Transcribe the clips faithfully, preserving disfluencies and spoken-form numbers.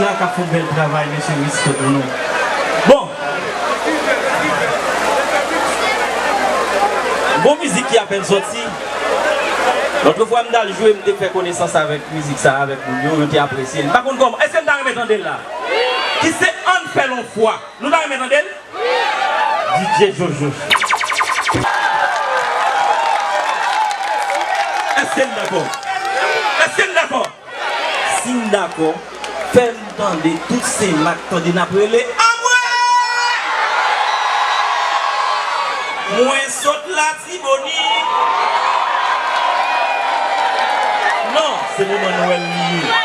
la k ap fè yon bèl travay, mesye, respè pou nou. Bon. Gon mizik ki apèn sòti. Lòt fwa m t al jwe, m te fè konesans avèk mizik sa avèk moun yo, yo te apresye l. M pa konn kòman. Èske n ta renmen tande l la? Ki se Ann fè l yon fwa. Nou ta renmen tande l? D J Jojo. Èske n dakò? Èske n dakò? Si n dakò, fè m tande tout Senmak tande n ap rele anmwe! Mwen sot Latibonit. Non, se moman Nwèl li ye.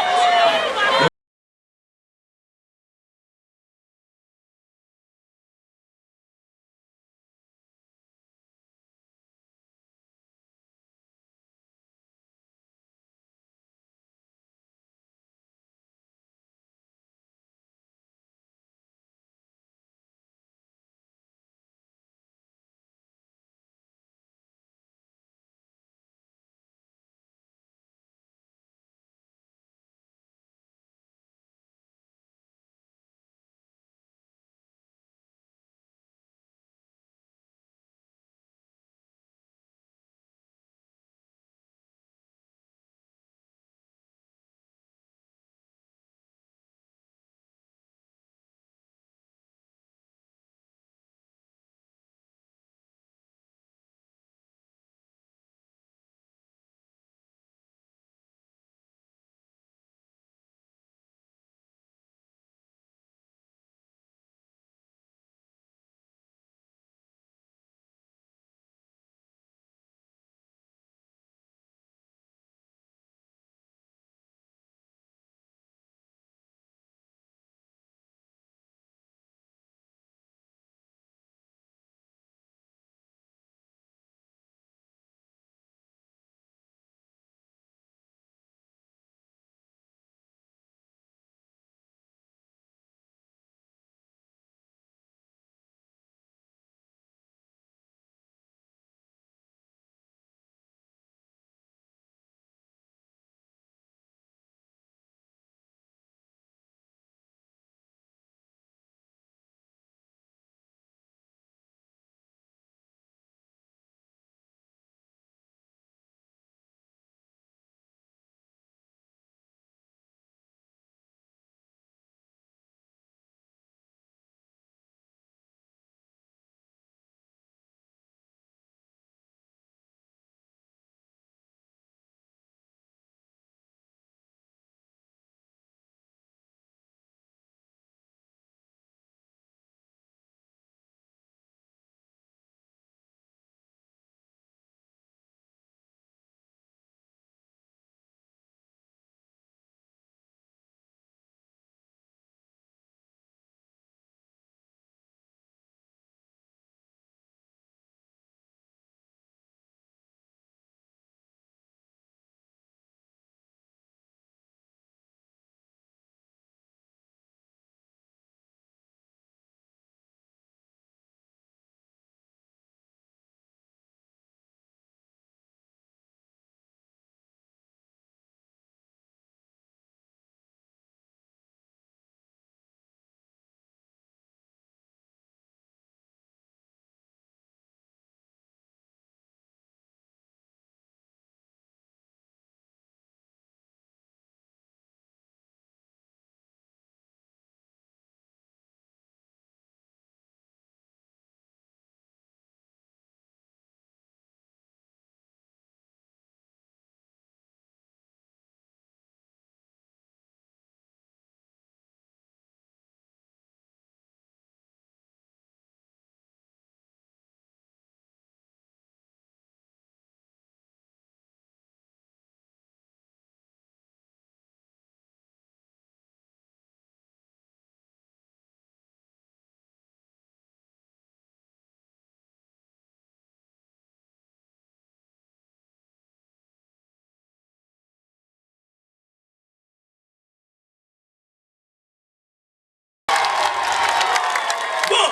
Bon!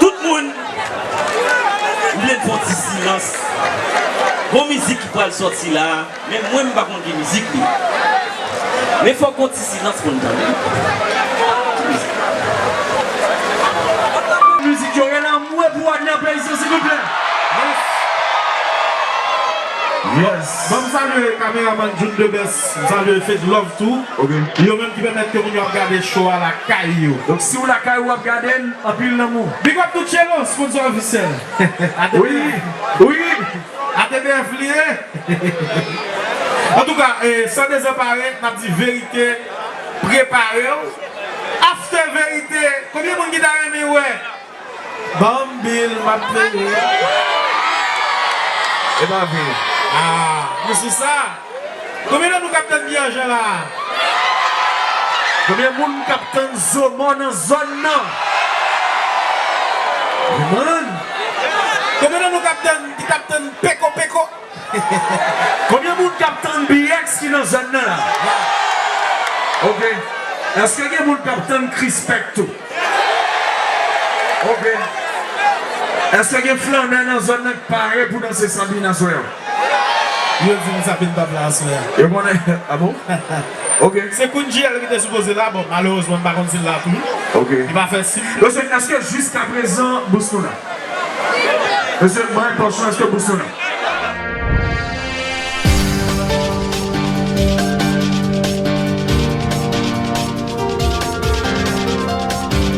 Tout moun, m vle n fè yon ti silans. Gon mizik ki pral sòti la, men mwen m pa konn ki mizik li. Men fòk gon ti silans pou n tande. Mizik yo, rele anmwe pou Wadner Paysan, silvouplè. Yes. Ban m salye kameraman June The Best, m salye Fed Love tou. Ok. Yo menm ki pèmèt ke moun yo ap gade show a lakay yo. Donk, si w lakay ou ap gade n, anpil lanmou. Big up to Tchelo, sponsor ofisyèl. Wi, wi. A T B F li ye. Antouka, eh, san dezanpare, n ap di verite, prepare w. After verite, konbyen moun ki ta renmen wè? Ban m bil, m ap peye. E pa vre. Ah, nou sou sa. Konbyen nan nou k ap tann Byajan la? Konbyen moun k ap tann Zomò nan zòn nan? Konbyen nan nou k ap tann, ki t ap tann Peko Peko? Konbyen moun k ap tann B X ki nan zòn nan la? Ok. Èske gen moun k ap tann Krispèk tou? Ok. Èske gen flannè nan zòn nan k pare pou danse Sabina aswè a? Yo di m Sabine p ap la aswè a. Yo konnen, ah bon? Ok. Se Queen G L ki te sipoze la, bon, malerezman, m pa konn si l la tou. Ok. Li pa fè si. Mesye, èske jiskaprezan bous nou la? Mesye, mwen, pòch nou, èske bous nou la?